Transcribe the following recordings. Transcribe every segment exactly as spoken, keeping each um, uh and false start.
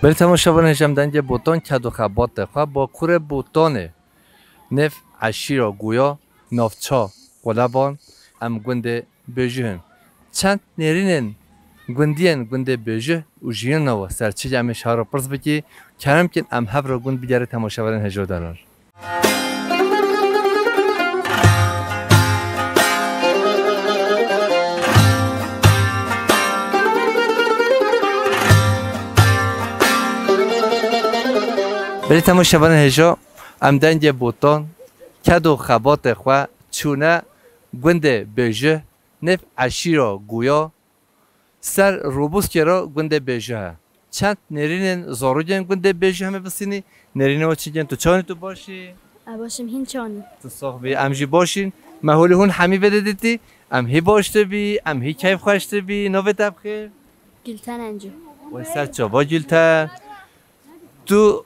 Belê temaşevanên hêja, em dengê Botan ked û xebatê xwe, bakurê Botanê, nêv eşîra Goya, navça Qoleban, em gundê Bêjih in. Çend nêrînên gundiyên gundê Bêjih û jiyana we ser çi ye, em ê ji hev re pirs bikî. Kerem kin em hev re gund bigerê temaşevanên hêja delal. Belê temaşevanên hêja, em dengê Botan, ked û xebatê xwe çûne gundê Bêjih, nêv eşîra Goya, ser rûbûskê re gundê Bêjih e. Çend nêrînên zarokên gundê Bêjih em ê bistînî, nêrînê we çi yên? Tu çawanî, tu baş î? Ez baş im, hîn çawanî? Tu sax bî, em jî baş în. Me holê hûn hemî vê de dîtî, em hî baştir bî, em hî keyfxweştir bî. Navê te bi xêr? Gülten Encu. Wey ser çava Gülten. Tu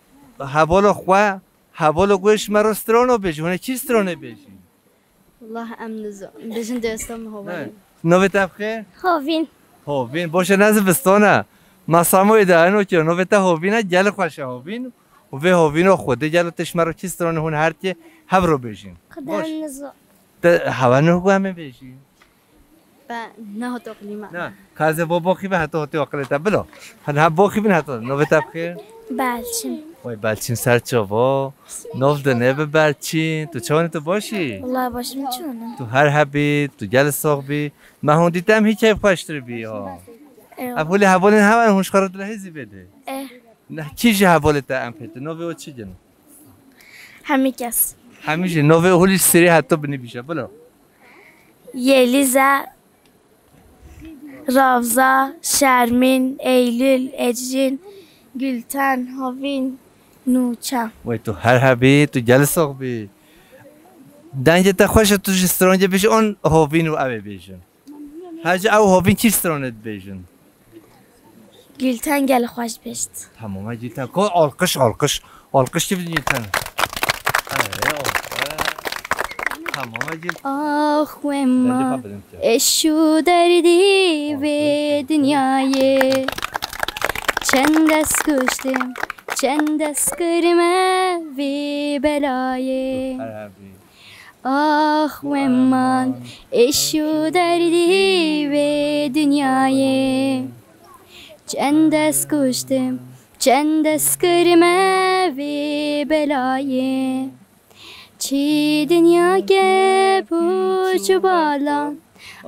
hevala xwe, hevala ku ji me re strana bêjî, hûn ê kî stranê bêjî? Wallah em nizanin. Bêjin dê esta min Hovîn. Navê te bi xêr? Hovîn. Hovîn. Baş e, ne zivistan e. Me Samoyê de heno kir. Navê te Hovîn e, gelê xweş e Hovîn. Û vê Hovîna Xwedê gelo te ji me re kî stranê hûn her tê hev re bêjin. Xwedê em nizanin. Te hewa ne ku em ê bêjî? Be, nehate aqilî me. Na, ka ez ê bo boxî be heta hotê aqilê te. Bilo. Hadi ha boxî bin heta. Navê te bi xêr? Belçin. Wey Belçin ser çava. Nav de nebe Belçin. Tu çawanî, tu baş î? Wallah baş im, çawanî? Tu her hebî, tu gel sax bî. Me hûn dît em hî keyfxweştir bî ha. Ew. Ev holê hevalên hewa hûn ji xwe re dilehêzî bêdê. Eh. Ne, kî ji hevalê te em pê te? Navê we çi gin? Hemî kes. Hemî jî navê holî serî heta binî bîje. Bilo. Yelize, Ravza, Şermîn, Eylül, Ecrin, Gülten, Hovîn, Nûçe. Wey tu her hebî, tu gel sax bî. Dengê te xweş e, tu ji strancê bêjî an Hovîn û ew ê bêjin. Hece ew Hovîn kî stranê dibêjin? Gülten gel xweş bêjt. Tamam, ha Gülten. Ko alkış, alkış. Alkış ki Gülten. Erê, alkış. Tamam, ha Gülten. Ax we ma, eş û derdî vê dinyayê. Çend dest kuştim, çend dest kirme vê belayê. Her hebî. Ax we man, êş û derdî vê dinyayê. Çend dest kuştim, çend dest kirime vê belayê. Çi dinya kep û çi balan,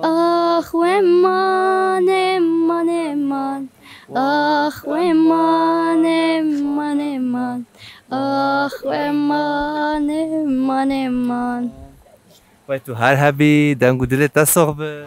Ax we man, eman, eman. Ax we man, eman, eman. Ax we man, eman, eman. Wey tu her hebî, deng û dilê te sax be.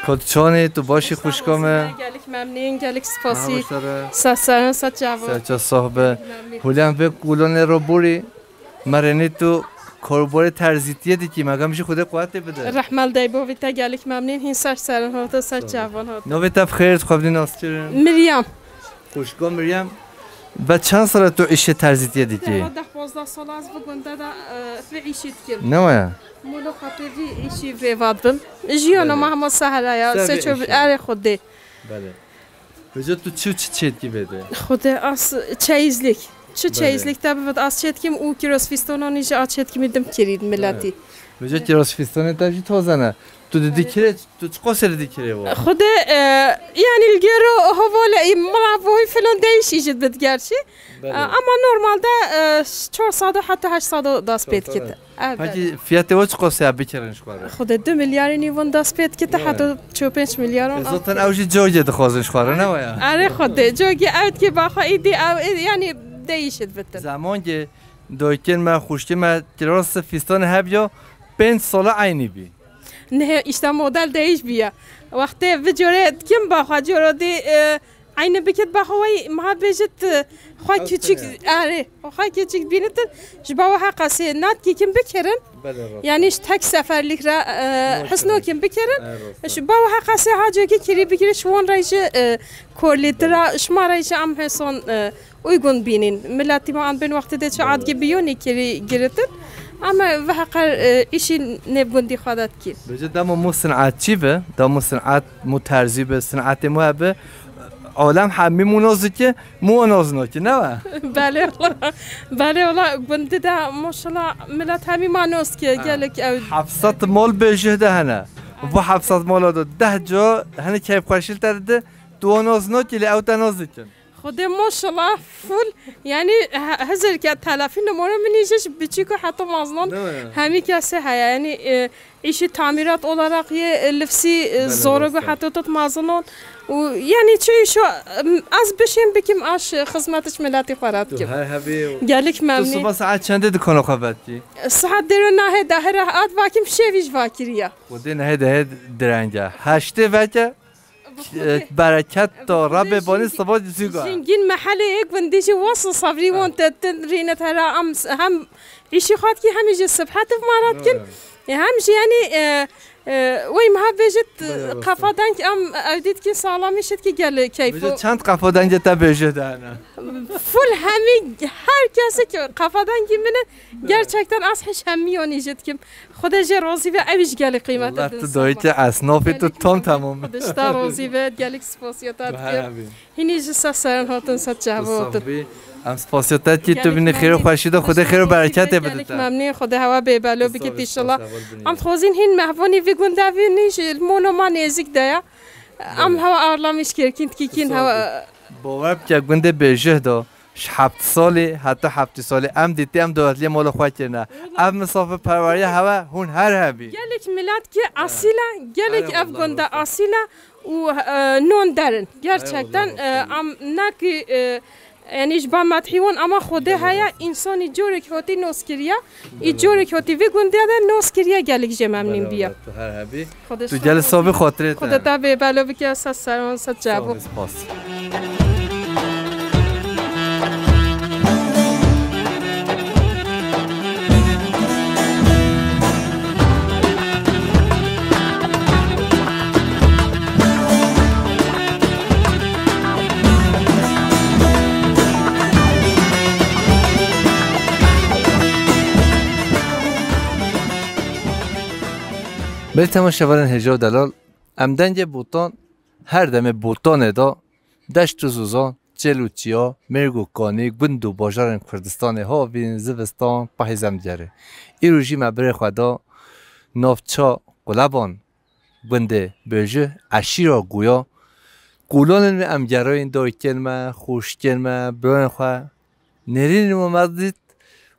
Kot çonê, tu başî xwişka me? Gelek memnîn, gelek spasî. Ser serin, ser çavan. Serça sax be. Hulen vê kulonê ro borî. Me rênî tu korborê terzîtiyê dikî, me gam jî Xwedê quwetê bide. Rehmel dey bovî te, gelek memnîn, hîn ser serin hate, ser çavan hate. Navê te bi xêr, xwe bidî nas kirin. Miryam. Xwişka Miryam, be çend sala tu îşê terzîtiyê dikî? Deh pazdeh sala ez bi gunda de, e, vê îşî dikim. Ne waya? Molo xwe pê vî îşî vê vadibim. Jiyana me hema sehra ya, sê ço erê Xwedê. Belê. Hêja tu çi û çi çêdikî vê de? Xwedê az çeyizlik. Çi çeyizlik te bivit az çêdikim û kiros fîstonan jî az çêdikimî dim kirî miletî. Hêja kiros fîstanê te jî taze ne. Tu didî kirê, tu çiqasê didî kirê wa? Xwedê, e, yanî li gêro hevalê, mala voy filan değişî jî bid gerçî. E, ama normalde, e, çar sed heta heşt sed dest pê dikit. Peki fiyatê we çiqas e bikirin ji xwe re? Xwedê du milyarê nîvon dest pê dikite, heta çil û pênc milyaran. E, zaten ew jî cogê dixwazin ji xwe re, ne waya? Erê Xwedê, cogê ew dikê baxwe îdî ew, e, yanî değişit bitin. Zemangê doykên me, xwişkên me, kirasê fîstanê hebiya pênc sala eynî bî. Ne, işte model değiş bîye. Wextê vê corê dikim baxwe, coro dî, e, Eyni bikit ba xwe wey miha bêjit, e, xwe Ew küçük, sene. Erê, xwe küçük bînitin, ji ba we heqasê natkî kim bikirin. Belê, rast. Yani ji tek seferlik re, e, Maşallah. Hisnokim bikirin. Erê, rast. Ji ba we heqasê hacekî kirî bikirin, ji wan re jî, e, kolîtira, şima re jî em heson, e, uygun bînin. Miletî me an bin wextê de çi Belê. Adgî biyonî kirî giritin. Ama ve heqer, e, îşî nêv gundî xwe de dikir. Bêje dema mû sinetçî be, dema sinat mû terzî be, sinetê mû hebe, alem hemî mû noz dike, mû noz noki, ne we? Belê wala, belê wala, gundî de maşallah milet hemî ma noz ki, Ha. Gelek ew. Heft sed mol bêjih de hene. Bu heft sed mola de deh co, hene keyfxweşî te dide, tu o noz noki, lê ew te noz dikin. Xwedê maşallah full, yani he-, hezir ke telefî numara min jî ji biçîko heta meznan Ne ya? Hemî kesê heye. Yani, e, îşî tamîrat olarak yê, e, lifsî, e, Belê, zorogo rast e. Heta tot meznan. Û yani çi îşo, em, ez bişêm bikim aş, e, xizmetiş miletî xwe re Tu dikim. Her hebî. Gelek Tu memnun. Siba saet çendê dikana xwe vetkî? Saet dêro nahê dehê re hat vakim şevî ji vakiriye. Xwedê nehê dehê direnge. Heştê veke, Bi Xwedê. Bereket to, Bi Xwedê Rebê bonî jî siba zûga. Jingîn mehelê yek gundî jî wasin sabrî Ha. Wan te tin rîne te ra em s-, hem îşî xwe dikî hem jî sibhet ev marat kin. Doğru. E, hem jî yani, e, e, wey miha bêjit, Doğru. Qefa deng em ew dît ki sağlam işit ki gel keyfo. Bêje çend qefa dengê te bêje dane? Full hemî her kesê ki qefa dengî min e, gerçekten ez hiç hemî yanî jî dikim. Xwedê jê razî be, ew jî gelek qîmet e. Allah tu dayî ki esnafê tu tam tamam. Xwedê ji te razî be, gelek spasiya te dikim. Hînî ji ser seran hatin, ser çava hatin. Em spasiya te ki tu bînî xêr û xweşî de, Xwedê xêr û bereketê bide te. Gelek memnun, Xwedê hewa bê belo bikit inşallah. Em dixwazin hîn mehvanî vî gundevî nî ji mono ma nêzik de ya. Em hewa arlamiş kir, kîn dikî kîn hewa. Bawer bike gundê bêjih de. Ji heft salî heta heftî salî em dîtî em dawetliya mala xwe kirine. Ev misafirperweriya hewe hûn her hebî. Gelek milet ki asîl e, gelek ev gunda asîl e û, e, non der in. Gerçekten, e, em ne ki, e, yani ji ba medhî wan ama Xwedê heye, însanî corek hatî nos kiriye, î corek hatî vî gundê de nos kiriye gelek jê memnûn biye. Tu her hebî. Xwedê Tu sağ gel ol. Sabî xatirê te. Xwedê te bê belo bike, ser seran, ser çavo. Spas. Belê temaşevanên hêja û delal, em dengê Botan her demê Botanê de deşt û zozan, çêl û çiya, mêrg û kanî, gund û bajarên Kurdistanê havîn, zivistan, pahîz em digerê. Îro jî me birê xwe da navça Quleban, gundê Bêjih, eşîra Guya. Kulanên me em gerayên dayikên me, xwişkên me, birayên xwe. Nêrînê me me dît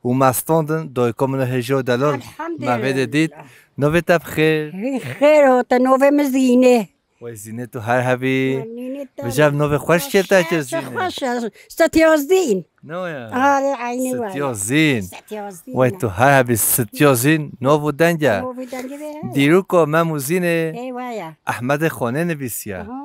û me standin, dayika min a hêja û delal me vê de dît. Elhamdülillah. Navê te bi xêr? Xêr hate, navê min Zîne. Wey Zîne tu her hebî. Memnûnî te. Vêca ev navê xweş kê te kir Zîne. Xweş e, Sitya Zîn. Ne ya? Arê, eynî waya. Sitya Zîn. Sitya Zîn. Wey tu her hebî Sitya Zîn, nav û deng e. Nav û deng e. Dîroka Mem û Zînê Ey waya. Ehmedê Xanê nivîsiye. Aha, aha.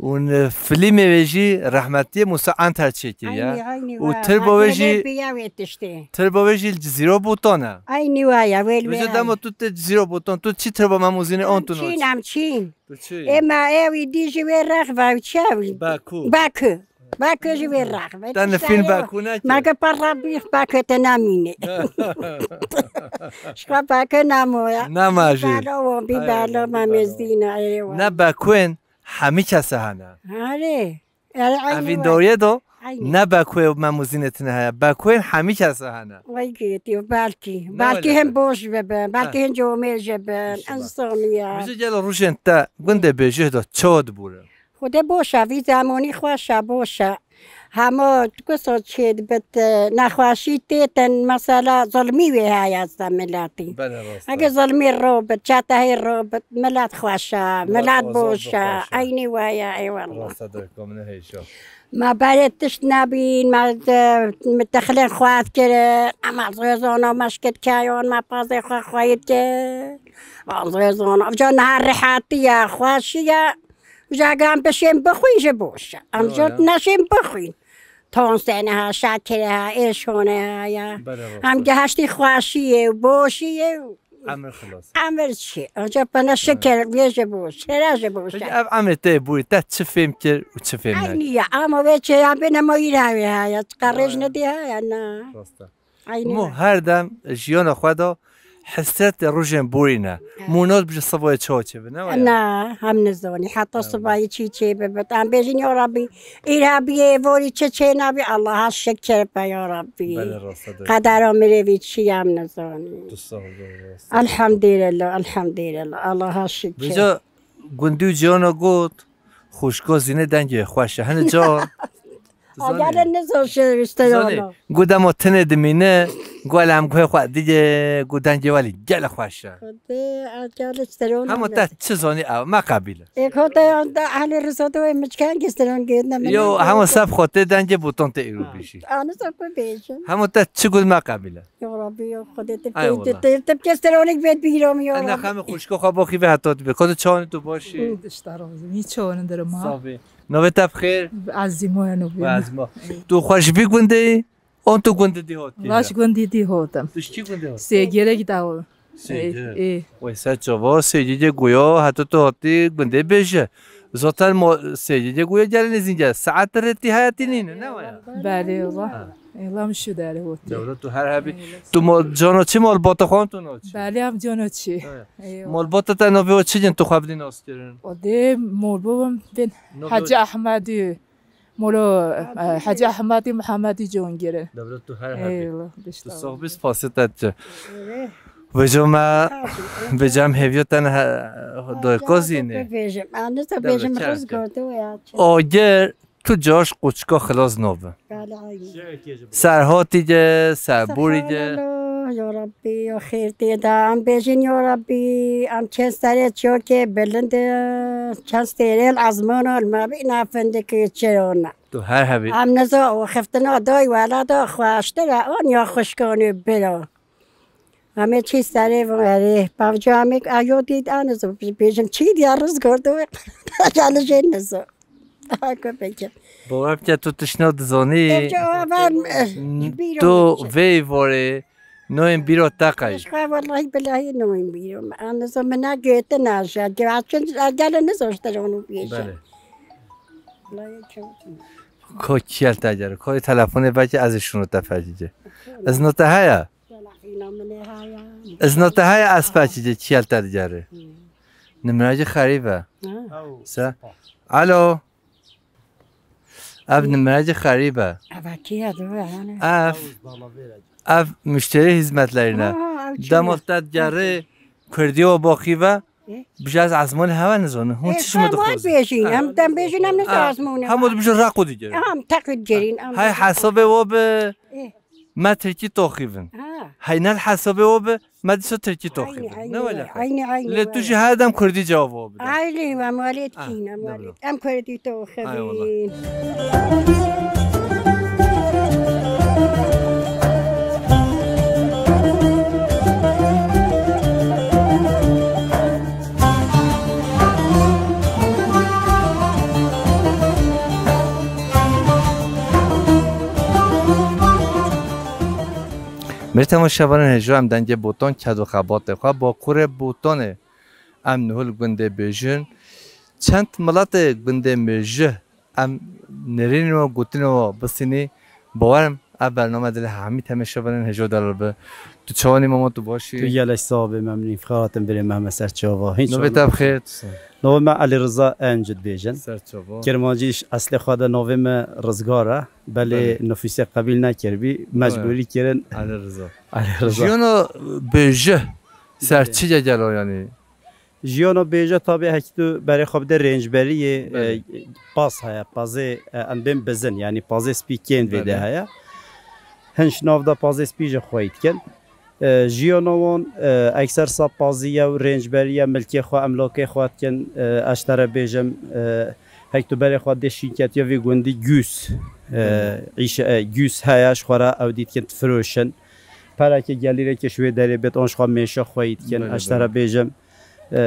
Û n-, filmê wê jî rehmetiyê Musa Anter çêkiriye. Eynî, eynî Û waya. Tirba wê jî, Wê piya wê tiştê. Tirba wê jî li Cizîra Botan e. Eynî waya, wê li wê Vêca dema tu tê Cizîra Botan, tu çi tirba Mem û Zînê an tu Em çîn, naçî? Em çîn. Tu çi? Ema ew îdî ji wê rex ve û çawi. Baku. Baku. Baku ji wê rex ve. Te nifîn Baku nekir. Meke per Rabbî Baku te namîne. Şka Baku namoya. Nama jî. Balo wan bî Hay balo Allah, me balo. Mezdîna, eywa. Ne Bakuyên hemî kese hene. Hare. Evîn dawiyê do, ne Bakuyê Mem û Zînê tine heye. Bakuyên hemî kese hene. Vay gêtî, belkî. Ne Belkî wele. Hem boş bibin, belkî Heh. Hem comêr jibin. İnşallah. Insaniye. Bizi gel rojên te gundê Bêjih de çawa dibûre? Xwedê boş e, vî zemanî xweş e, boş e. Hema kuso çê dibit, nexweşî têtin, mesela zulmî wê heye ez de miletî. Belê, rast e. Heke zulmî robit, çetehê robit, milet xweş e, milet boş e. Eynî waya, eyvallah. Rast e, dayika min hêşa. Me berê tişt nebîn, me, me texlên xwe kirin, em ez wê zana me şikit keyan, me pazê xwe xweyî kir. Ez wê zana, evca niha rihetiye, xweşiye. Jagan bişên bixwîn ji boş e. Em Yo, jot ya. neşên bixwîn. Tonsene ha, şekere ha, êşone ha ya. Bere rast Em e. gehiştî xweşiyê û boşiyê û Emir xilas. emir çi? Ancak bana şeker, vê ji boş, şere ji boş. Peki ev emrê te bûyî, te çi fêm kir û çi fêm nekir? Aynı ya, ama ve çeya bine ma îra ve ha ya. Qerêj Ha. ne diye ha ya, na. Rast e. Aynı Mo ya. her dem jiyana xwe de hesret rojên borî ne. Evet. Mo nas bi ji sibayê çawa çêbe, ne waya? Na, hem nizanî. Heta Evet. sibayî çi çê bibit. Em bêjin ya Rabbî, îra biyê, vorî çi çê nabî. Allaha şikir be ya Rabbî. Belê, rast e, doğru. Qedera mirêvî çi em nizanî. Tu sağ ol, doğru, rast e. Elhamdülillah, elhamdülillah. Allaha şikir. Vêca gundî û ciyana got, xwişka zîne dengê xweş e. Hene ca. Agere nizan şeristeyana. Zanî, gu dema tenê dimîne, gu elem guhê xwe dîye, gu dengê welî gelek xweş e. Xwedê, agere sterona. Hema te çi zanî ew, me qebîle. Ê, xwedê, da ehli Riza da wê miçken ki steron gêdine min. Yo, hema sef xwe tê dengê botan tê îro bêjî. Anî sef bêjin. Hema te çi gu me qebîle. Ya Rabbi, ya Xwedê, te Ay pê-, wallah. te, te, te pê steronik bêt bîra min, ya Rabbi. Ena xemê xwişka xwe baxî ve heta tu bê. Ka tu çawanî tu başî? Dişta razî, hiç çawanî derim ha. Saf bî. Navê te bi xêr? Ezîmo ya navê Ve min. Ezîmo. Tu xwe ji vî gundê yî? An tu gundê dî hatî? Vaş gundî dî hatim. Tu ji kî gundê hatî? Sêgêrek dawul. Sêgêrek. Ê, ê. Wey ser çava, sêgêrek goya, heta tu hatî gundê bêje. Zaten ma sêgêrek goya gelê nêzîn gel. Saet retî hayatî nîne, ne waya? Belê, wala. Ha. Ê, lam şu dere hatî. Dewlet tu her hebî. Ê, Tu mal, cana çi mal bata xwan tu naçî? Belê, am cana çi. Evet. Eyvallah. Mal bata te navê o çi cin tu xwe bidî nas kirin? O de mal babam ben Navê Hacı o- Ahmedî. Molo, e, Hacı Ahmedî Muhammedî Congire. Dewlet tu her hebî. Eyvallah, Tu dişta. Sohbî spasî te çi. Evet. Vêca me, vêca em hêviya te ne he-, doyko zînê. Bêjim, anî te Dewlet bêjim çi riz heke? Gotu ya. Oger, tu caş quçka xilas nabe. Belê, aynî. Serhatî de, serborî de. Subhanallah, ya Rabbi, ya xêr tê de. Em bêjin, ya Rabbi, em çend serê çokê bilind e, çend stêrê li ezmana li me bî, ne findikê çirona. Tu her hebî. Em niza û xiftina dayî welada xweştir e, an ya xwişkanê bira. Em ê çî serê van erê, bavca em ê ayo dît, an niza bêjim çî diya riz gordo. Yanî jê niza. Aha, köpekim. Bawer bike tu tiştna dizanî. Evca avan, eh, bîro Tu vê vorê noyên bîro te qey. Xwe wallahî bilahî noyên bîro. An niza min ne gete naja. Gel niza işte onu bêje. Belê. Ko kiyel te gere. Ko telefonê belki ez şunu te fecî. Izno te heye? Telefona min heye. Izno te heye ez fecî kiyel te digere. Nimracî xerîb e. Ha. Se. Alo. Ev nimracî xerîb e. Eva kî ye, dibe yani. Ev, ev müşterî hizmetlerine. Ha, ev çi Dema ye? Te digerê Kurdî û boxî ve, E? Bije ez ezmanê hewe nizanim. Hûn E, çi ji min sen dixwazin? Bêjîn, Ha. Em dem bêjîn, em Ha. nizazmûne. Hemû dibije raqû digerin. Em teqî digerin, em Hey dibije. Hesabê we bi E. me Tirkî toxîvin. Ha. Hey nel hesabê we bi me dîsa Tirkî toxîvin. Aynî, Ne wele? Aynî, aynî Lê tu wele. Jî her dem Kurdî cevab we bide. Aynî, em welêt Ah, kîn, em ne welêt. Em Kurdî toxivîn. Ay wallah. Mir temaşevanên hêja em dengê Botan ked û xebatê xwe Bakurê Botanê. Em niho li gundê bêjin. Çend miletê gundê mêjih em nêrînê we gotinê we bisînî, bawer im ev bername dilê hemî temeşevanên hêja delal be. Tu çawanî mama, tu başî? Tu gelek sax bî, memnûn. Xerat im birê me heme ser çava. Hiç Navê te bi xêr? Navê me Elî Riza Encî dibêjin. Ser çava. Kirmancî ji eslê xwe de navê me Rizgar e. Belê Belê. Nifûsê qebîl nekiribî, mecbûrî kirin. Elî Riza. Elî Riza. Jiyana bêjih ser çi ye gelo yanî? Jiyana bêje tabî hekî tu berê xwe bide rêncberiyê, Belê. e, pas heye, pazê, e, em bên bizin, yanî pazê spî kêm vê de Belê. heye. Hin ji nav de pazê spî jî xweyî dikin. E, jiyana wan, e, ekser sa pazî ye û rêncberî ye, milkê xwe, emlakê xwe dikin. E, ez ji te re bêjim, e, hek tu berê xwe dê şînketiya vê gundî Gûs, e, Belê. îşe, e, Gûs heye, ji xwe re ew dî dikin difiroşin. Perekê gelîrekê ji wê derê bêt, an ji xwe mêşe xweyî dikin, Belê, ez ji te re belê. bêjim. E,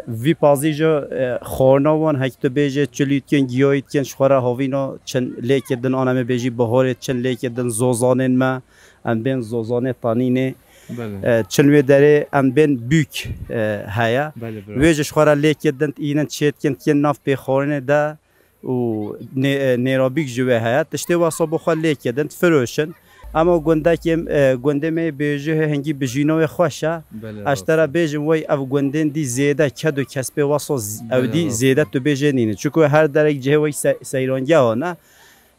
vî pazî jî, e, xwarina wan hek tu bêje çilî dikin, giyayî dikin, ji xwe re havîna çend lêkê din, an em ê bêjî bihorê çend lêkê din zozanên me, em bên zozanê tanînê. Belê. E, çil wê derê em bên bûk, e, heye. Belê, bira. Wê ji xwe re lêkê din înin çê dikin, dikin nav pêxwarinê de û nê-, e, nêrabîk ji wê heye. Tiştê wesa bo xwe lêkê din, difiroşin. Ama gundekê, e, gundê me yê bêjî hingî bijîna wê xweş e. Belê, Ez te re rast e. bêjim, wey ev gundên dî zêde ked û kespê wesa z-, ew Belê, dî rast zêde e. tu bêjê nîne. Çunku her derek cihê wey se-, seyrangehan e.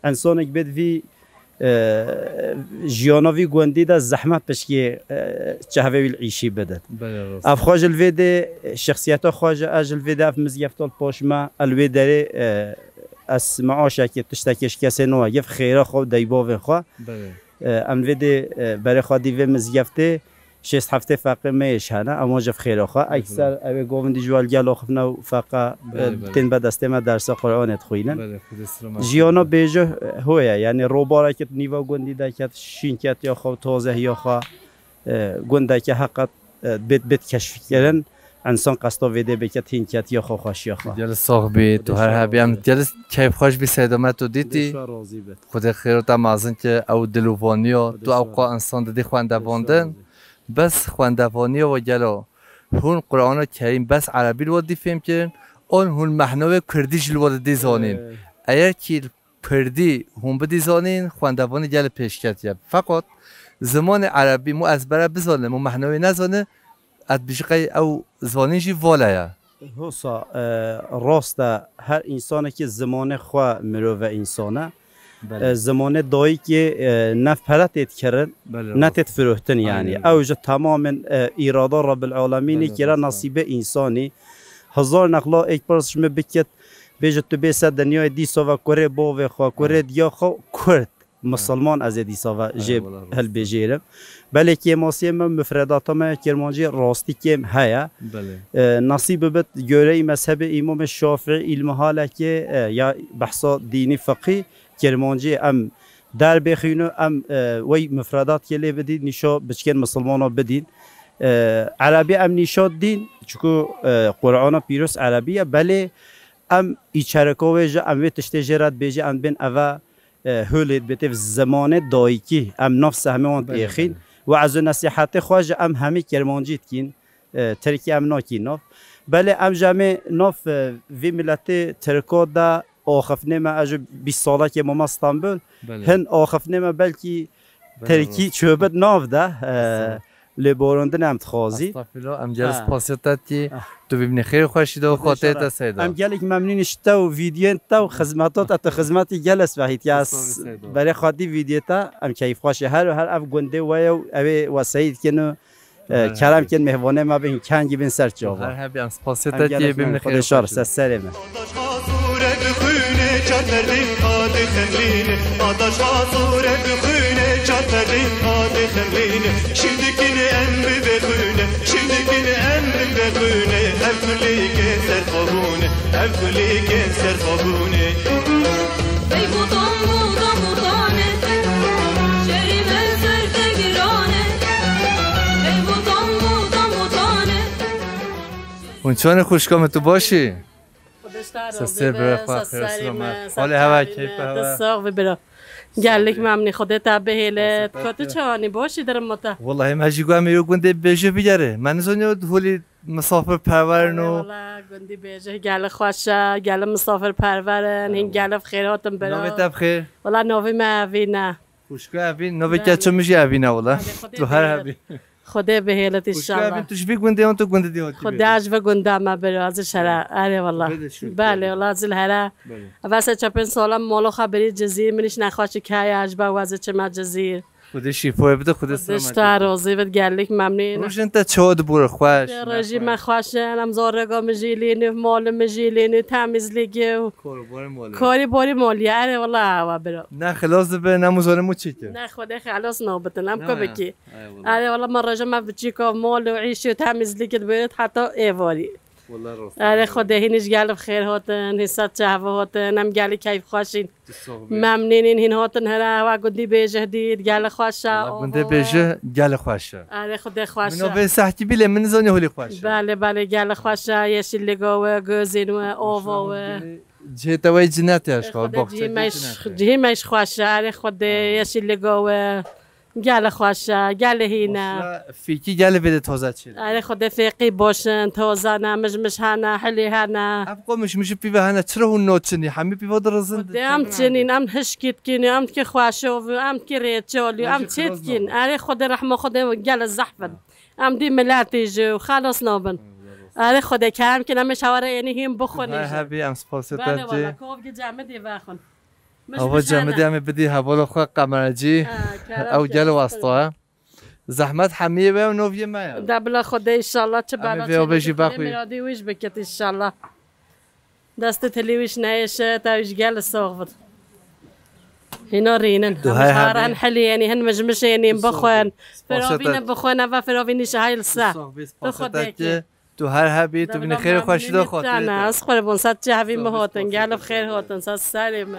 Însanek bêt vî, e, jiyana vî gundî de zehmet pişkê, e, çehvê wî li îşî bidin. Belê, rast. Ev xwe ji li vê dê, e, şexsiyeta xwe ji, ez ji li vê dê ev mizgefta li paş me, el wê derê, e, ez meaşekê tiştekê ji kesê nagiv, xêra xwe û deybavên xwe. Belê. E, em vê dê, e, berê xwe dî vê mizgeftê şêst heftê feqê me yê ji hene, em wan ji xêra xwe. Belê. Ekser ew ê govindî ji wal gel axifne û feqa, Belê, e, belê. tên be destê me dersa Qur'anê dixwînin. Belê, Xwedê selamet Jiyana bêje, e, ho ye, yani robarekê nîva gundî de ket, şîn ket ya xwe, tazehiya xwe, e, gundeke heqet, e, bêt, bêt keşfkirin. Însan qesta vê dê biket, hîn ket ya xwe, xweşiya xwe. Gel sax bî, tu Xwedê her şer hebî, em razî. gel keyf xweş bî, Seyda me tu Xwedê dîtî. şer razî bit. Xwedê xêro te mezin ki ew dilûvaniya, Xwedê tu ew şer qa razî. însan didî Xwedê şer xwendevandin. razî. Bes xwendevaniya we gelo. Hûn Qur'ana Kerîm bes erebî li we didî fêm kirin, an hûn mehna wê kurdî jî li we didî zanîn. Ee. Eger kî kurdî hûn bidî zanîn, xwendevanî gel pêşketiye. Feqat zimanê erebî mû ezbere bizane, mû mehna wê nezane, ez dibêjim qey ew zimanî jî vale ye. Hosa, e, rast e, her însanekî zimanê xwe mirov e, însan e. Belê. E, zimanê dayikê, e, ne pere tê dikirin, Belê, ne rast. tê difirotin yani. Aynen. Ew ji temamen, e, îrada Rebbil Alemînê Belê, kire rast. nasîbê însanî. Hezar nexla êk pirs ji min bikit, bêjit tu bê ser dinyayê dîsa ve kurê bavê xwe, kurê Hı. diya xwe kurd. Hı. Misilman ez ê dîsa ve Eyvallah, jê rast. hilbijêrim. Belê kêmasiyê me, mufredata me ya kirmancî rastî kêm heye. Belê. E, nasîb bibit, göreyî mezhebê Îmamê Şafîî îlmihalekê, e, ya behsa dînî fiqî, kirmancî em derbêxîno, em, e, wey mufredat yê lê bidîn, nîşa biçkên misilmana bidîn. E, erebî em nîşa dîn, çiku, e, Qur'ana pîroz erebî ye, belê em îçereka wê ji, em wê tiştê jê re dibêjî, em bên eve, e, holê dibê tê zimanê dayikî, em nav sehmê wan Belê, dibêxîn. belê. Û ez û nesîhetê xwe ji em hemî kirmancî dikîn, e, tirkî em nakîn nav. Belê em ji em ê nav, e, vî miletê tirka de axiftinê me, ez ji bîst salekê mama Stenbul. Belê. Hin axiftinê me belkî Belê, tirkî rast. çöbit nav de, e, Estağfurullah. lêborandin em dixwazî. Estağfurullah, em gel Ha. spasiya te dikî. Ah. Tu bibînî xêr û xweşî de û Xwedê xatirê şer te e. Seyda. Em gelek memnûn ji te û vîdyoyên te û xizmeta te, tu xizmetî gelek spehît ya. Estağfurullah Seyda. Berê xwedî vîdyo te, em keyfxweş e. Her û her ev gundê we ye û ew ê we seyî dikin û E, Her kerem hebî. kin mêvanê me bin, kengî bin ser çava. Her hebî, em spasiyê Em te gelek kê bin memnun, xêr Xwedê şer xweş ser serê me. Adaş xazûre dixwîne, çar ferdîn qadê xemlîne. Adaş xazûre dixwîne, çar ferdîn qadê xemlîne. Şimdikine em bibê xwîne, şimdikine em bibê xwîne. Ev kulîke ser xwe bûne, ev kulîke ser xwe bûne. Ey botan, botan, botanê, şerî me ser te giranê. Ey botan, botan, botanê. Hûn çawanê xwişka min, tu baş î? Xwedê ji te Sesê razî be, bire xwe, sesê xêr û selamet. me, Halê hewa, sesê keyfa me. hewa. Tu sax bî bira. Gelek Sax bî. memnî, Xwedê te bihêle. Xwedê te Ka tu bihêle. çawanî, baş î, derê ma te? Wellahî me jî got em ê gundê bêje bigerê. Me nizaniya holî misafirperwer in û Wala gundî bêje, gelek xweş e, gelek misafirperwer in, hîn Eyvallah. gelek xêr hatin bira. Navê te bi xêr? Wala navê me Evîn e. Xwişka Evîn, navê Belê. keça min jî Evîn e wala. Belê, Xwedê Tu her bihêle. hebî. Xwedê bihêlit Xwişka înşallah. Evîn, tu ji vî gundê yan, tu gundê dî hatî Xwedê bê? ez ji vî gunda me bira, ez ji here. Erê wala. Bide şûr, Belê bide. wala, ez ji here. Belê. Eve se çepên sala mala xwe birî Cizîr, min îş nexweşik heye, ez ji ber we ez çime Cizîr. Xwedê şîfoyê bide, Xwedê Xwedê ji selametê te bide. razî bit, gelek memnûn. Rojên te çawa dibûre xweş, Te rojî me nexweş? xweş in, em zareka min jî lê ne, malê min jî lê ne, temizlîkê û Korobarê malê. Karî borî malî, erê wala hewa bira. Ne xilas dibe, ne muzanê mû çêke. Ne Xwedê xelas nabitin, em Ne, ku bikî. Eyvallah. Erê wala me roja me biçîka mal û îş û temizlîkê dibêrit heta êvarî. Wala rast. Erê Xwedê hîn ji gelî bi xêr hatin, hîn ser çava hatin, em gelî keyfxweş in. Tu sax bî. Memnûn in hîn hatin here, hewa gundî bêjih dît, gelî xweş e. Wala gundê bêjih gelî xweş e. Erê Xwedê xweş e. Min o vê saetî bîle min nizanî holî xweş e. Belê, belê, gelî xweş e, yeşîlliga we, gozên we, ava we. Cihê te wey cinet e, Xwedê baxçe cihê me ji xweş e, erê Xwedê yeşîlliga we. Gelê xweş e, gelê hîn e. Fîkî gelê vê de toze çê. Erê Xwedê fêqî boş in, toze ne, mij mij hene, hilî hene. Ev qo mij mij pîve hene, çira hûn no çinî? Hemî pîva dirizin. Xwedê em çinîn, em hişkî dikîn, em dikî xweşov, em dikî rêçolî, em çê dikîn. Erê Xwedê rehma Xwedê gelê zehf in. Em dî miletî ji û xelas nabin. Erê Xwedê kerem kin, em ê şewere ênî hîn bixwin. Her hebî em spasê te dikî. Belê wala, kov gi cemidî vexwin. Ava cemidî em ê bidî hevala xwe qemerecî. Ew gel wasta ye. Zehmet hemiyê we û noviyê me ye. De bila Xwedê inşallah çi bela çê vê jî vexwî. Miradî wî jî bikit inşallah. Destê tilî wî jî neyêşe, te wî jî gel sax bit. Hîna rînin. Em ji herin hilî yenî, hin mij mij yenî bixwin. Firavîne bixwin, eva firavînî ji hayl se. Tu Xwedê kê. Tu her hebî, tu binê xêr û xweşî de xatirê te. Ez qurbon, ser çavê me hatin, gelê bi xêr hatin, ser serê me.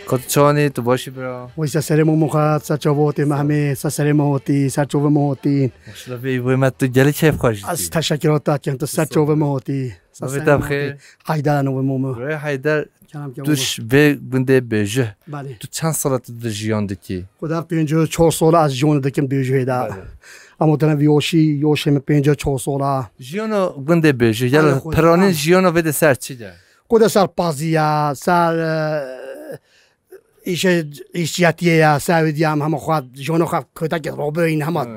Qut çanî, tu baş î bira? Wî ser serê me, min xwe ser çavotê me hemê, ser serê me hotî, ser çavê me hotî. Maşallah, vê wê me tu gelî keyf xweş dî. Ez teşekkür te kin, tu ser çavê me hotî. Navê te bi xêr? Heyder navê me. Rê Heyder, tu ji vê gundê bêjih. Belê. Tu çend sala tu di jiyan dikî? Xweda pêncî û çar sala ez jiyan dikim bêjihê de. Belê. Ama tene vî yoşî, yoşê min pêncî û çar sala. Jiyana gundê bêjih, ya piranîn jiyana vê de ser çi de? Xweda ser pazî ya, ser, e, Îşe, îşçiyetiyê ya, sewî diya em hema xwe, jona xwe kotekê robirîn hema,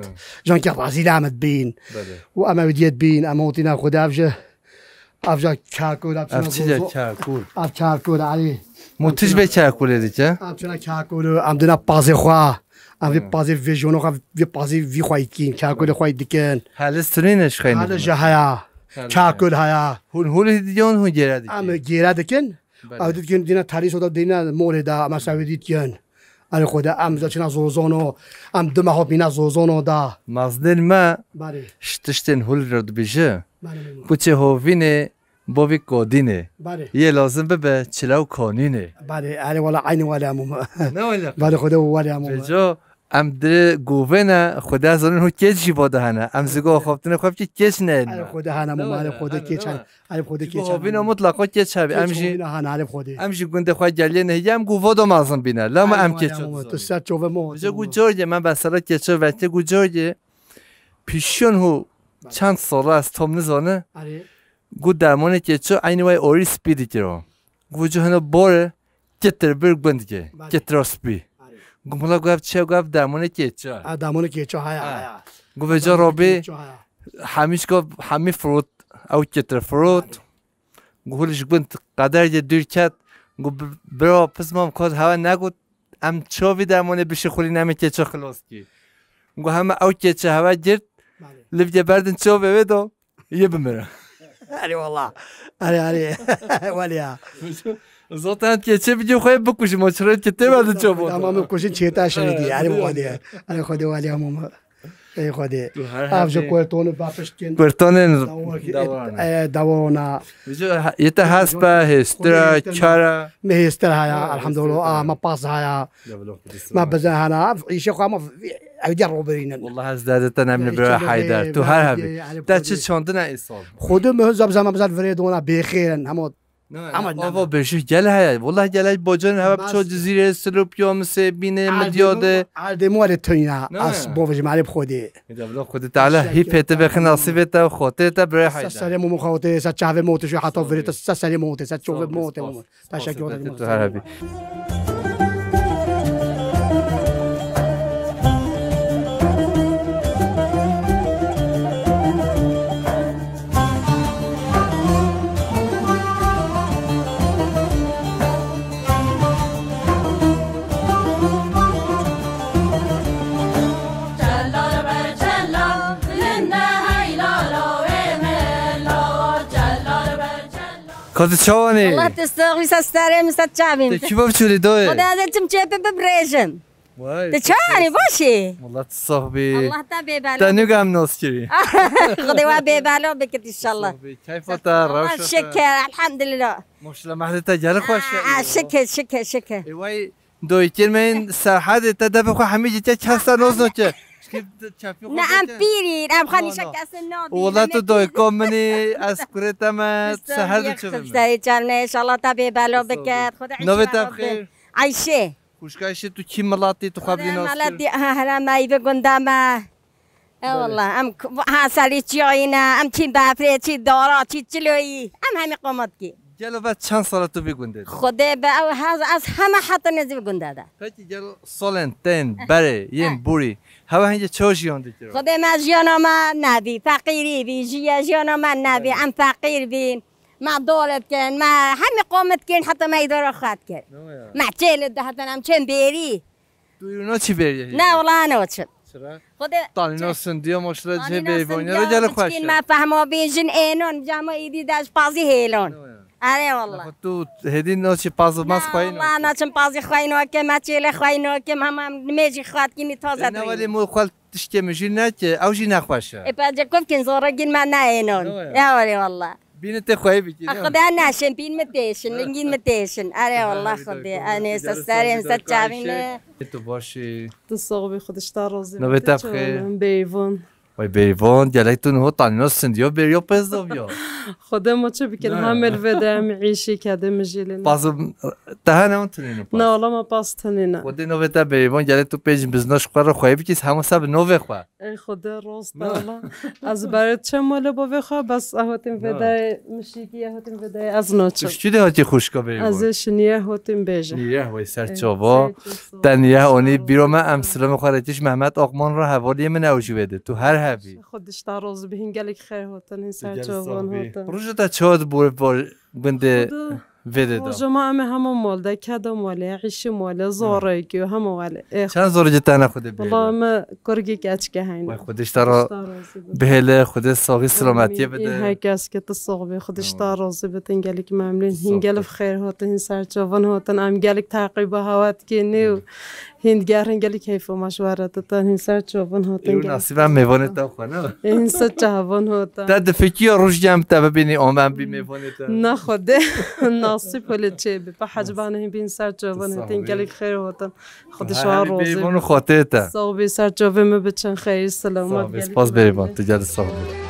jankê razî le em dibîn. Belê. Û em ew diyê dibîn, em hotîne xwe de ev ji, ev ji kerkûr, ev çi de kerkûr? Ev kerkûr, erê. Mû tij bê kerkûrê dike? Em çine kerkûr, em dine pazê xwe. Em vê pazê vê jona xwe, vê pazê vî xwe dikin, kerkûrê xwe dikin. Helis tunîne ji xeynî? Helis ji heya. Kerkûr heya. Hûn hûlî diyon hûn gêre dikin? Em gêre dikin. Belê. Ew dît kin dîne terîso de dîne molê de, em sewê dît kin. Erê Xwedê, em ji çina zozano, em du meha bîne zozano de. Mezinên me, belê, ji tiştên hûl re dibêje. Belê, belê. Kuçê hovînê, bovî kodînê. Belê. Yê lazim bibe çile û kanînê. Belê, erê wala eynî wala hemû me. Ne wala? Belê Xwedê wala hemû me. Vêca, Em di govê ne, Xwedê zanin hû keç jî va de hene. Em zigo axaftinê xwe bikî keç neyên. Erê Xwedê hene, mama, erê Xwedê keç hene. Erê Xwedê keç hene. Hovîna mutlaqa keç hebî. Em jî, hovîna hene, erê Xwedê. Em jî gundê xwe geliyê nehî, em guva da mezin bîne. Lama em keç. Tu ser çovê mo. Bize gu corgê, me mesela keço vekê gu corgê. Pişiyon hû çend sala ez tam nizane. Erê. Gu dermanê keço eynî way orî spî dikiro. Gu ji hene bore, Kitir bir gund ke, belê, kitira spî. Arê. Gumula guev çe guev dermanê keço. A, dermanê keço haya, ha, haya. Guve ca robî, hemîş guev hemî firot, ew kitir firot. Arê. Guhul ji gund qeder ye dûr ket. Gu bi-, bira pismam kat hewe negot, em çavî dermanê bişixulîn em ê keço xilas kî. Gu heme ew keçe hewe girt, belê, livge berdin çavê wê do. Yê bimire. Erê wala. Erê, erê. Wele ya. Zaten keçê bigî xwe bikujim, o çirê ki tê verdin çobon. Ama min kujin çêta şerî diye. Erê wale ya. Erê Xwedê wale ya mama. Ey Xwedê. Av ji kurtonu bapişt kin. Kurtonên dawona. Yete hespe, hêstira, kara. Me hêstir haya, elhamdülillah. Ama pas haya. Ma bizin hana, îşê xwe ma ew diya robirînin. Wallah ez derdê te nemîne bira Heyder. Tu her hebî. Te çi çandine îsal? Xwedê min zab zama bizar virê dona bêxêrin hema. Ama ava bêjih gel heye. Wallah gel heye bocan heve biço Cizîrê, Silopya, Misê, Bînê, Midyadê. Erdê mu erê tunya. As bovijim erê bi Xwedê. Eda bila Xwedê Teala hî pê te bexin nasîbê te û xotê te bira Heyder. Serê mu xotê, ser çavê mu tişu heta virê te, ser serê mu te, ser çovê mu te. Teşekkür ederim. Tu her hebî. Ka tu çawanî? Allah te sax bî, ser serê min, ser çavê min. Te kî bav çûlî doyê? Xweda ez çim çêpê bibrêjim. Vay, te çawanî, baş î? Wala tu sax bî. Allah te bêbelo. Te nû em nas kirî. Xwedê we bêbelo bikit inşallah. Sax bî. Keyfa te, Allah rewşa te. Şikir, elhamdülillah. Maşallah, mehlê te gelek xweş e. Aa, şikir, şikir, şikir. Ê, vay, doyê kêr me yên Serhedê te devê xwe hemî dîtiye, kes te nozno ki. Çikî çepî xwe. Ne, em pîr in, em xwe nîşe kesin nadîn. Wela tu doyka min î, ez kurê te me, Serhed û çi bim. Serê çavne, inşallah te bêbelo biket. Navê te bi xêr? Ayşe. Xwişka Ayşe, tu kî milatî, tu xwe bî nas kir? Milatî, ha, here me, î vê gunda me. E wallah, em k-, ha serî çiyayî ne, em çîn befrê, çî dara, çî çiloyî. Em hemî qomat kî. Gelo ve çend sala tu vî gundê de? Xwedê be ew hez, ez heme heta nêzî vî gundê de. Peki gelo salên tên berê yên borî, hewe hingê çawa jiyan dikir? Xwedê me jiyana me nebî, feqîrî bî, jiye jiyana me nebî, em feqîr bîn. Me dor dikin, me hemî qomit kirin, heta me îdara xwe dikir. Me çêl diheten, em çên bêrî. Tu îro naçî bêrî? Ne, wala naçim. Çira? Xwedê tanîna sindiya maşallah cihê bêrîvanî re gelo xweş e. Me fehma bîn jin ênon, cama îdî de ji pazî hêlon. Erê wallah. Tu hêdî naçî paz û maz xweyî naçî? Wala naçim pazî xweyî nake, me çêlê xweyî nake, me, me nimêjî xwe dikînî taze. Ne welê mo xwe tiştê min jî neke, ew jî nexweş e. Ê pence kufkîn zora gîn me ne ênon. Ya welê wallah. Bînê te xweyî bikî. Xwedê neşin, bîn mi têşin, lingîn mi têşin. Erê wallah Xwedê. Enê ser serê min, ser çavî min. Tu baş î? Tu sax bî, Xwedê ji te razî be. Navê te bi xêr? Bêyvan. Vay Bêyvan, gelek tu niho tanîna sindiya bêriya pez daviya. Xwedê ma çi bikin, hemê li vê de em îşî kedê mijîlê ne. Paz te hene wan tunîne paz? Ne, wala ma paz tunîne. Xwedê navê te Bêyvan, gelek tu pêj bizna ji xwe re xweyî bikî, hema se bi navê xwe. Ey Xwedê, rast e wala. Ez berê çem malê bavê xwe, bes ez hatim vê dayê mişîkî, ez hatim vê dayê ez naçim. Tu ji kî de hatî xwişka Bêyvan? Ez ê ji Nîyeh hatim bêje. Nîyeh, wey ser çava. Te Nîyeh anî bîra me, em silamê xwe re tîş Mehmet Akman re, hevaliyê min ew jî wê de. Tu her hebî. Xwedê ji te razî be, hîn gelek xêr hatin, hîn ser çavan hatin. Roja te çawa di bo gundê vê de da? Roja me em ê hema mal de, keda malê, îşî malê, zareyekî û hema welê. Çend zarokê te hene Xwedê bihêle? Wala me kurgî keçikê heyne. Wey Xwedê ji te re bihêle, Xwedê saxî silametiyê bide. Her kes ke tu sax bî, Xwedê ji te razî be, hîn gelek memnûn, hîn gelek xêr hatin, hîn ser çavan hatin, em gelek teqîba hewe dikînî û hîn digerin, gelek keyfa me ji we re ditin, hîn ser çavan hatin. Ê, gelek nasîb em mêvanê te xwe ne? Ê, hîn ser çavan hatin. Te difikiya rojekê em te bibînî, em bî mêvanê te? Ne Xwedê, nasîb holê çê bî. Pe hecibane hîn bîn ser çavan hatin, gelek xêr hatin. Xwedê ji we razî be. Bêvan û xwetê te. Sax bî, ser çavê min biçin, xeyr, selamet. Sax bî, spas Bêvan, tu gelek sax bî.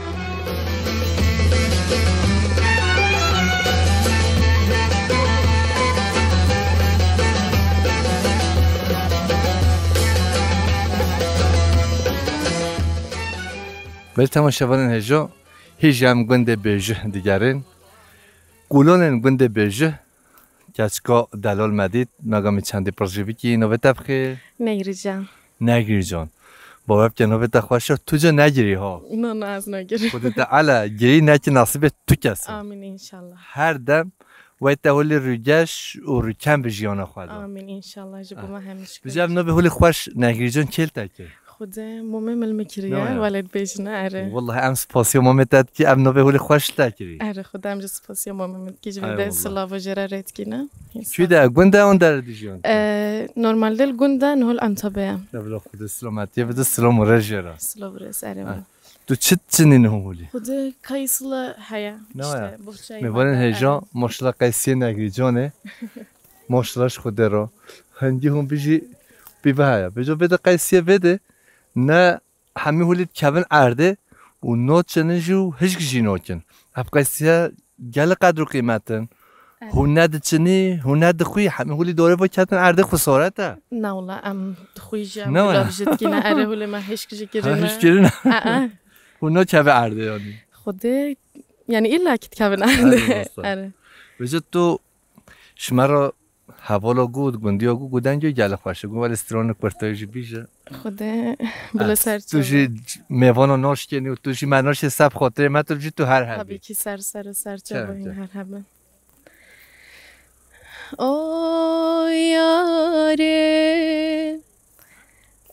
Belê temaşevanên hêja, hîja em gundê Bêjih digerin. Kolanên gundê Bêjih, keçika delal me dît, me gamî çendî pir jî bikî, navê te bi xêr? Negirîcan. Negirîcan. Bawer bike navê te xweş e, tu ca negirî ha. Na, na, ez negirî. Xwedê te ele girî neke nasîbê tu kes e. Amîn înşallah. Her dem wey te holê rûgeş û rûken bi jiyana xwe de. Amîn înşallah, ji bo me hemî şikir. Bi ev navê holê xweş Negirîcan kê li te kir? Xwedê momê min li min kiriye, welê dibêjine, erê. Wallahî em spasiya momê te dikî, ev navê holê xweş li te kirî. Erê, Xwedê em jî spasiya momê min dikî, ji vê de silava jê re rê dikîne. Kî de, gund e, an dere dijiyan? Ee, normalde li gund e, niho li Antabe ye. Evla Xwedê silametiyê bide, silam û rê jê re. Silav û rê, erê. Tu çi çinî niho holî? Xwedê kayısılı heye. Ne işte, ya? Bohçayı. Mêvanên hêja, maşallah qeysiyê Negirîcanê. Maşallah ji Xwedê re. Hingî hûn bijî pî ve heye. Bêjo vê de qeysiyê vê de ne hemî holî dikevin erdê û noçinin jî û hişk jî nokin. Ev qeysiye gelek qedr û qîmet in. Hûn ne diçinî, hûn ne dixwî, hemî holî dorê ve ketin erdê, xesaret e. Na wala em dixwî jî, em gulav jî dikîne, erê holê me hişk jî kirine. Hişk kirine. Hûn nokeve erdê yanî. Xwedê, yanî îlla ki dikevin erdê. Erê. Vêca tu ji me re hevala got, gundiya got, got dengê gelek xweş e. Got welê stranê kurtayî jî bîje. Xwedê bila ser çavan. Tu jî mêvana naşkenî û tu jî me naşê, seb xatirê me, tu jî tu her hebî. Tabii ki ser ser û ser çavan hîn her hebin. Oy yarê,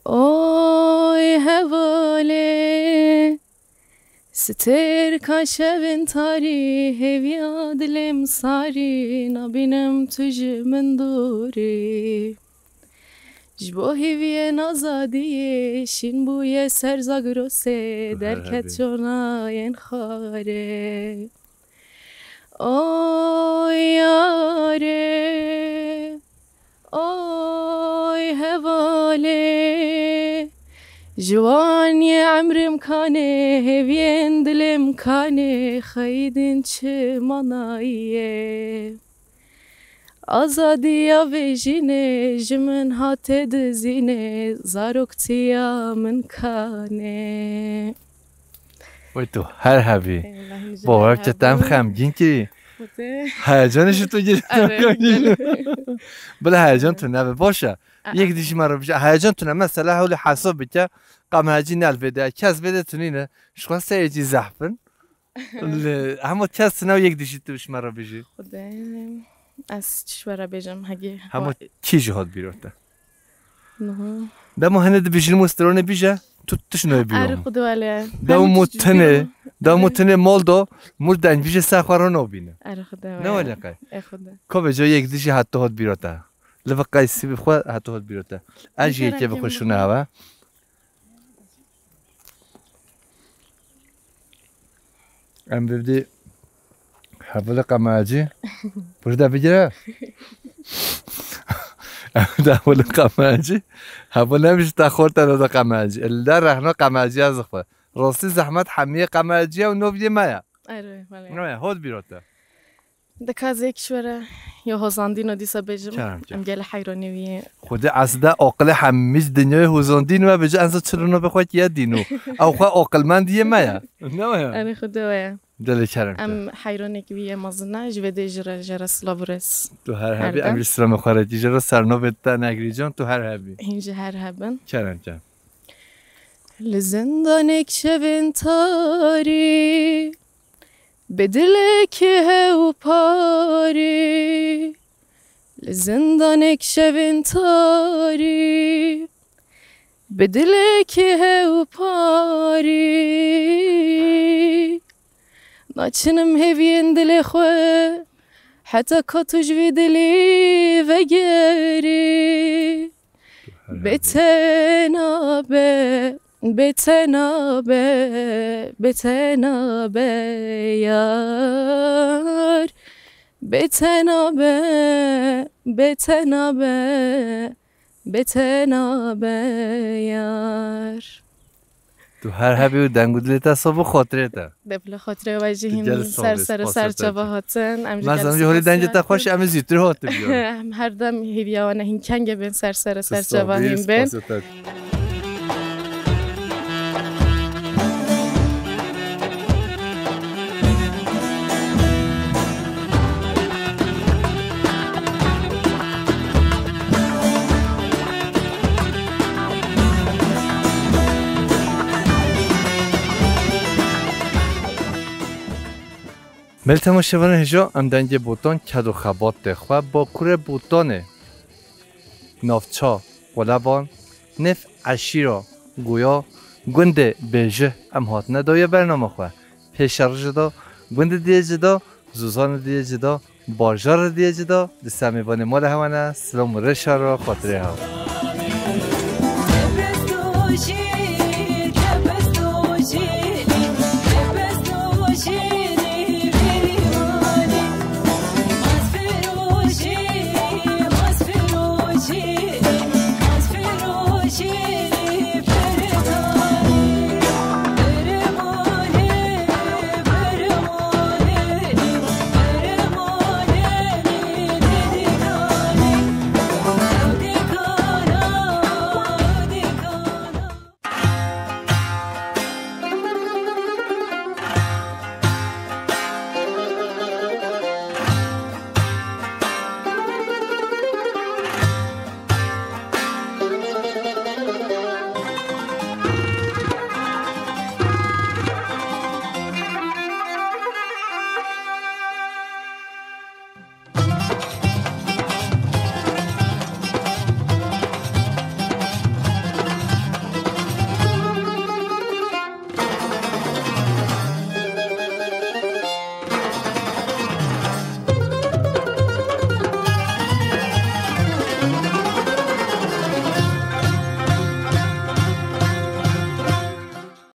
oy hevalê, Stêrka şevên tarî, hêviya dilêm sarî, nabînim tu ji min dûrî. Ji bo hêviyên azadiyê, şîn bûye ser Zagrosê, derket çornayên xwarê. Oy yarê, oy hevalê, ji wan yê emrim kanê, hêviyên dilêm kanê, xeyîdin çi manayê. Azadiya vê jînê ji min hate dizînê, zaroktiya min kanê. Wê tu her hebî. Eyvallah, min jî Bo her wek te tem hebû. Xemgîn kî. Xwedê. Heyecanê ji tu gir. Erê, gelek. Bila heyecan tu nebe. Baş e. Aa. Yek dî ji me re bije. Heyecan tu ne. Mesela hewlê hesab bike. Qamecî nel vê de. Kes vê de tu nîne. Ji xwe seyê cî zehf in. Li hema kes tu ne yek dî ji tu ji me re bijî. Xwedê. Ez çi ji we re bêjim. Hegî Hema wa- kî ji hat bîra te? Niha. Dema hene dibijî mû stranê bije, tu tişt nayê bîra Erê min. Xwedê wele. Dema Hemî mû tişt tenê, bîra. Dema mû Erê. Tenê mal da, mû deng bije ser xwe re nabîne. Erê Xwedê Ne wele. Wele qey. Ê Xwedê. Ka be ca yek dî jî heta hat bîra te. Li ve qey sîbî xwe heta hat bîra te. Ez jî Bîkare yekê bi kim xwe bi şûne xwe. Hewe. Em bibdî hevalê qamacî. Burada bigire. Em bibdî hevalê qamacî. Heval nebij te xorte ne de qamacî. Li de rehna qamacî ez xwe. Rastî zehmet hemiyê qamacî ye û nov yê me ye. Erê, belê. Ne ye, hot bîra te. Dikazê kişwere ya hozandîno dîsa bêjim. Kerem, kerem. Em gelê heyranê wî yê. Xwedê ez de aqilê hemî dinyayê hozandîno e, bêje ez çi rino bi xwe kiye dîno. Ew xwe aqilmendiyê me ye. Ne ye? Erê Xwedê we ye. Gelê kerem. Em heyranê wî yê mezin e, ji vê dê ji re, ji re silav û rêz. Tu her hebî, em jî silamê xwe re dî ji re ser navê te Negirîcan, tu her hebî. Hîn jî her hebin. Kerem, kerem. Li zindanek şevên tarî, bi dilekî hew parî, li zindanek şevên tarî, bi dilekî hew parî. Naçinim hêviyên dilê xwe, heta ka tu ji vî dilî vegerî. Bê te nabe, bê te nabe, bê te nabe yar. Bê te nabe, bê te nabe, bê te nabe yar. Tu her hebî û deng û dilê te sob û xotirê te. Dê bila xotirê we jî hîn ser ser û ser çava hatin. Em jî gelek spas dikin. Em ji holê dengê te xweş, em ê zîtir hatin biyarin. Em her dem hêviya wan e hîn kengê bên ser ser û ser çava hîn bên. Tu spas dikin. Belê temaşevanên hêja, em dengê Botan ked û xebatê xwe Bakurê Botanê, navça Qoleban, nêv eşîra Goya, gundê Bêjih em hatine dawiya bernama xwe. Pêşeroj de gundê diyê cida, zozanê diyê cida, bajarê diyê cida, di semê vanê mala hewa ne, silam û rêşa re xatirê hewa.